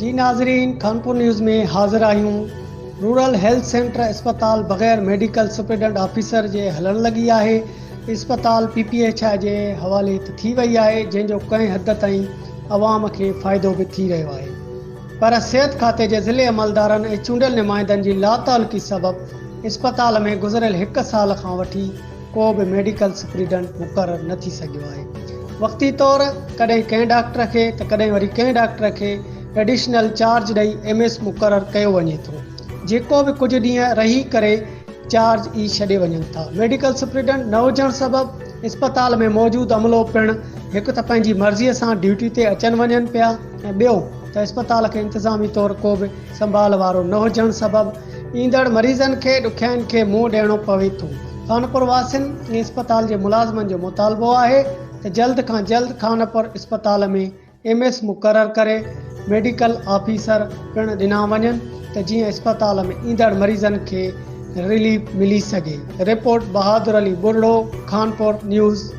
جي ناظرين خانپور نيوز ۾ حاضر آهيون رورل هيلٿ سينٽر اسپتال بغير ميڊيڪل سپريڊنٽ آفيسر جي هلڻ لڳي آهي اسپتال پي پي ايڇ I جي حوالي ته ٿي وئي آهي جنهن جو ڪنهن حد تائين عوام کي فائدو به ٿي رهيو آهي پر صحت کاتي جي ضلعي عملدارن ۽ چونڊيل نمائندن جي لاتعلقي سبب اسپتال ۾ گذريل هڪ سال کان وٺي ڪو به ميڊيڪل سپريڊنٽ مقرر نه ٿي سگهيو آهي. وقتي طور ڪڏهن ڪنهن ڊاڪٽر کي ته ڪڏهن وري ڪنهن ڊاڪٽر کي ايڊيشنل چارج ڏئي ايم ايس مقرر ڪيو وڃي ٿو جيڪو به ڪجهه ڏينهن رهي ڪري چارج ئي ڇڏي وڃن ٿا. ميڊيڪل سپريڊنٽ نه هجڻ سبب اسپتال ۾ موجود عملو پڻ هڪ ته پنهنجي مرضي سان ڊيوٽي تي اچن وڃن پيا ۽ ٻيو ته اسپتال کي انتظامي طور ڪو به سنڀال وارو نه هجڻ سبب ايندڙ مريضن کي ڏکيائين کي منهن ڏيڻو پوي ٿو. خانپور واسين ۽ اسپتال جي ملازمن جو مطالبو آهي ته جلد کان جلد خانپور اسپتال ۾ ايم ايس مقرر ڪري ميڊيڪل آفيسر پڻ ڏنا وڃن ته جيئن اسپتال ۾ ايندڙ مريضن کي رليف ملي سگهي. Report, Bahadur Ali Buriro, Khanpur news.